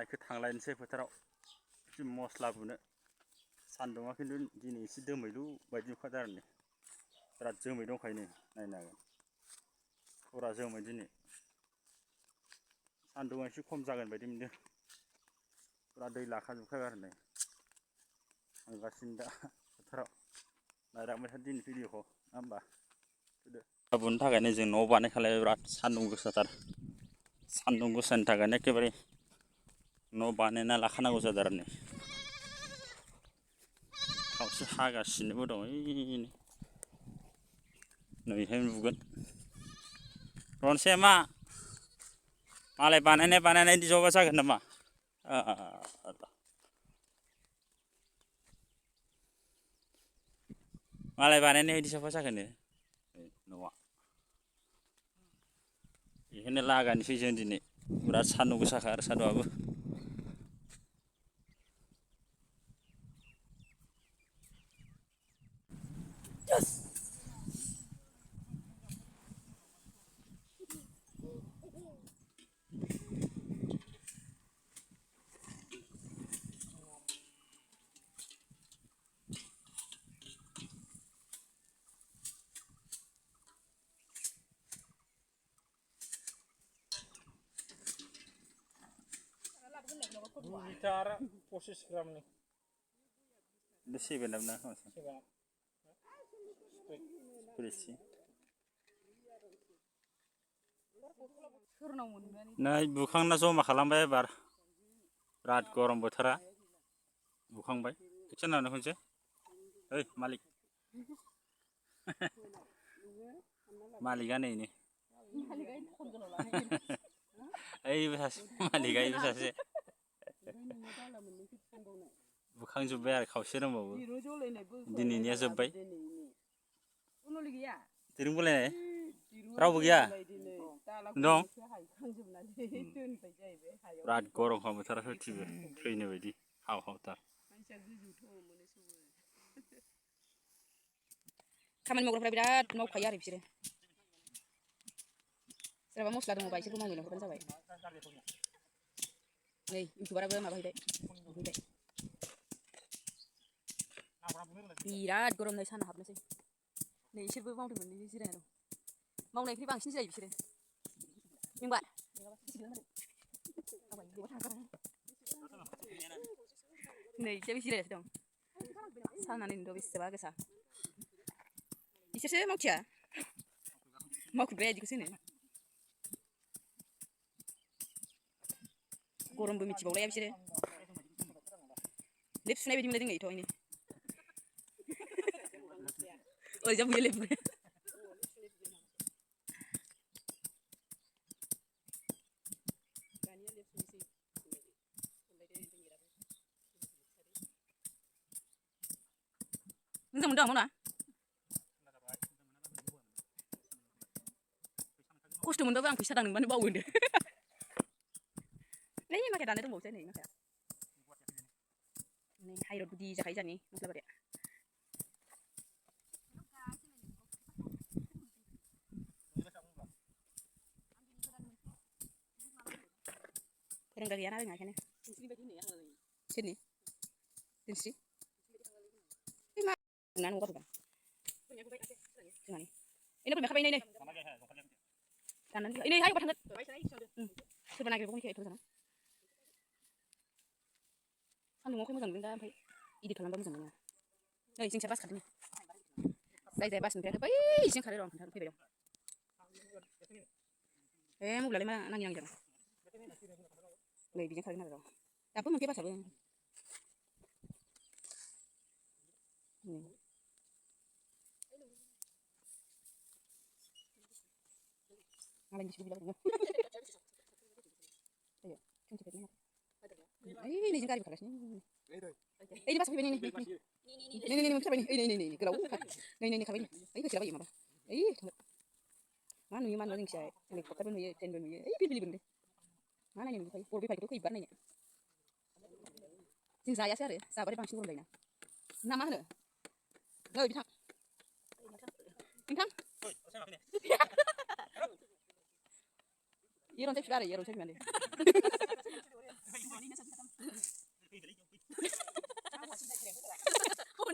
माइखौ थांलायनोसै फोथाराव मस्ला बुनो सान्दुङा खिन्थु दिनै एसे दोमैलु बायदि नुखादों आरो बिराद जोमै दंखायो नै नायनो हागोन फुरा जोमै दिनै सान्दुङा एसे खम जागोन बायदि मोनदों फुरा दै लाखाजोबखाबाय आरो नै थांगासिनो दा फोथाराव नायलांबाय था दिनै भिडिअखौ नङा होमबा बुनो थाखायनो जों न'आव बानायखालायबाय बिराद सान्दुं गोसाथार सान्दुं गोसानि थाखायनो एखेबारे न' बानायना लाखानांगौ जादों आरो नै खावसे हागासिनोबो दं नैहाय नुगोन रनसाया मा मालाय बानायनाय दिजाबा जागोन नामा मालाय बानायनाय बायदि साफा जागोन न'आ बेखौनो लागानोसै जों दिनै बिराद सान्दुं गोसाखा आरो सान्दुंआबो लिटार 25 ग्रामनि बेसे बेनाम ना नै बुखांना जमा खालामबाय एबार बिराद गरम बोथोरा बुखांबाय खेबसे नायनो खनसे ओइ मालिक मालिकआ नै ओइबो सासे मालिकआ इबो सासे बुखांजोब्बाय आरो खावसे दंबावो दिनैनिया जोब्बाय दिरुं बोलायनाय रावबो गैया दं बिराद गरमखा बोथोरा होथिबो थैनो बायदि हाव हावथार खामानि मावग्राफ्रा बिराद मावखायो आरो बिसोरो सोरबा मस्ला दङबा बिसोरखौ मावनो लेंहरबानो जाबाय नै इउटुबाराबो माबाहैबाय बिराद गरम नै साना हाबनोसै नै इसोरबो मावदोंमोन नै जिरायना दं मावनायनिख्रुइ बांसिन जिरायो बिसोरो जोंबा नै इसोरबो जिरायसो दं साना नायनोथ' बेसेबा गोसा इसोरसो मावथिया मावखुद्राया इदिखौसो होनो गरमबो मिथिबावलाया बिसोरो लेप सुनाय बायदि मोनलाय जोंनिथ' इनो ओरैजा बुयो लेप बुयो मोजां मोनदों मावना खस्थ' मोनबाबो आं फैसा दांनोबानो बावो होनदो नै माखाया दानो दंबावोसो नै माखाया नै हाइरड गुदि जाखायो जोंहानि मस्लाबारिया फोरोंग्रा गैयाना रोङा बेखायनो सोरनि दोनस्रि मा ना न'आव गारबोबा जोंहानि इनो फैखाबाय नै दाननानै नै हाय थांगोन सोरबा नागिरबावगोन एथ' जाना सान्दुङाव मोजां मोनदों दा ओमफ्राय इदिट खालामबा मोजां मोनो नै जोंसा बास खारदों जाय बासनिफ्राय बै इसिं खारो र' आं खोन्थानो फैबाय दं मबाइलालाय मा नाङि जादों नै बिजों खारगोन आरो र' दाबो मोनखाया बासाबो मालायनि बिसिखौ बिलाबायदों ओइ नैजों गारिबो खारगासिनो ओइ बास फैबाय नै मोनखाबाय नै गोलाव नै खाबाय ओइ होसोलाबायो माबा ओइ मा नुयो मा नुवा जोंखिया हेलिकप्टारबो नुयो ट्रेनबो नुयो ओइ बिरबिलिबो नुदों मा नायनो लुबैखायो बर' बिरखायोथ' खैबार नायनो जों जायासै आरो जाबाथाय बांसिन गरम जायोना ना मा होनो नै बिथां नोंथां ये रनसाय फिसा आरो ये रनसाय फिसा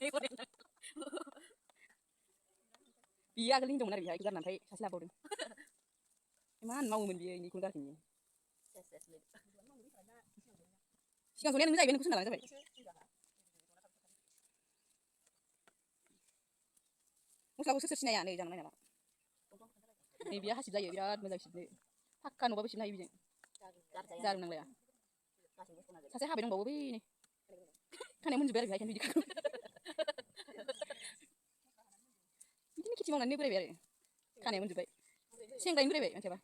बियो आगोल हिनजावमोन आरो बिहा बेखौ गारनानै सासे लाबावदों इमान मावोमोन बियो इनिखौनो गारफिनो सिगां जनाया नों जाहैबाय नोंखौ सोंना लानो जाबाय मस्लाखौ सोर सिनाया नै जानो नायनाला नै बियो हासिब जायो बिराद मोजां सिबनो फाक्का न'बाबो सिबनो हायो बिजों जारुं नांलाया सासे हाबाय दंबावो बै नै खानाया मोनजोब्बाय आरो बेहा बिदि बिदिनो खेथि मावनानै बोरायबाय आरो खानाया मोनजोब्बाय सेंग्रायैनो बोरायबाय मानसियाबा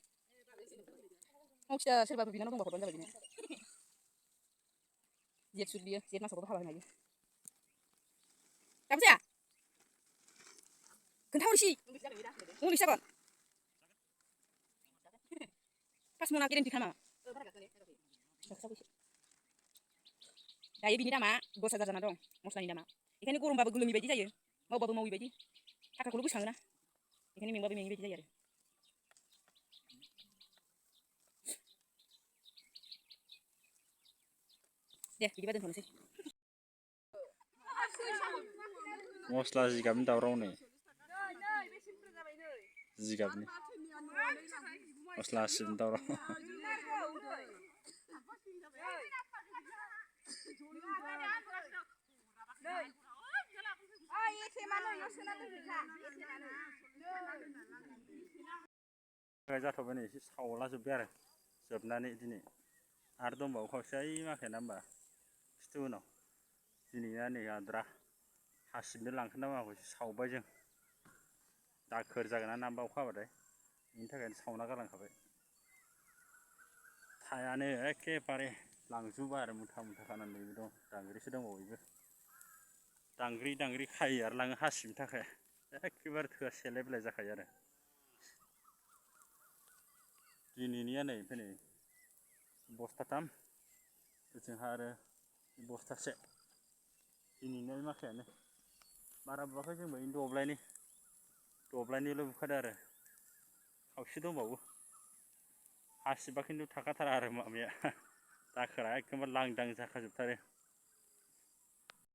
मावखिया सोरबाफोर बिनानाव दंबा हरबानो जाबाय बिनो जेठ सुद बियो जेठ मासावबो हाबा होनो हायो दाबो जाया खोन्थाहरसै उनैसो जागोन पास मना गेरेन्टि खालामा दायो बिनि दामा 10,000 जाना दं मस्लानि दामा बेखायनो गरमबाबो गोलोमि बायदि जायो मावबाबो मावि बायदि थाखाखौल' गोसोखाङोना बेखायनो मेंबाबो मेङि बायदि जायो आरो दे बिदिबा दोनथ'नोसै मस्ला जिगाबनि दावराव नै जिगाबनि मस्ला हासिबनि दावराव जाथ'बाय नै एसे सावला जोब्बाय आरो जोबनानै दिनै आरो दंबावो खावसे ओइ माखाया ना होमबा खिथु उनाव दिनैना नै आद्रा हासिबनो लांखान्दा माखाखौ एसे सावबाय जों दाखोर जागोन ना होमबा अखा हाबाथाय बेनि थाखायनो सावना गालांखाबाय थायानो एखेबारे लांजोबा आरो मुथा मुथा खानानै दं दांग्रिसो दंबावो बेबो दांग्रि खायो आरो लाङो हासिबनि थाखाय एखेबारे थोआ सेलाय बेलाय जाखायो आरो दिनैनिया नै ओमफ्राय नै बस्थाथाम ओजोंहा आरो बस्थासे दिनैनिया माखायानो बारा बुवाखै जोंबो दब्लायनैल' बुखादो आरो खावसे दंबावो हासिबा खिन्थु थाखाथारा आरो माबाया दाखोरा एखदमबारे लांदां जाखाजोबथारो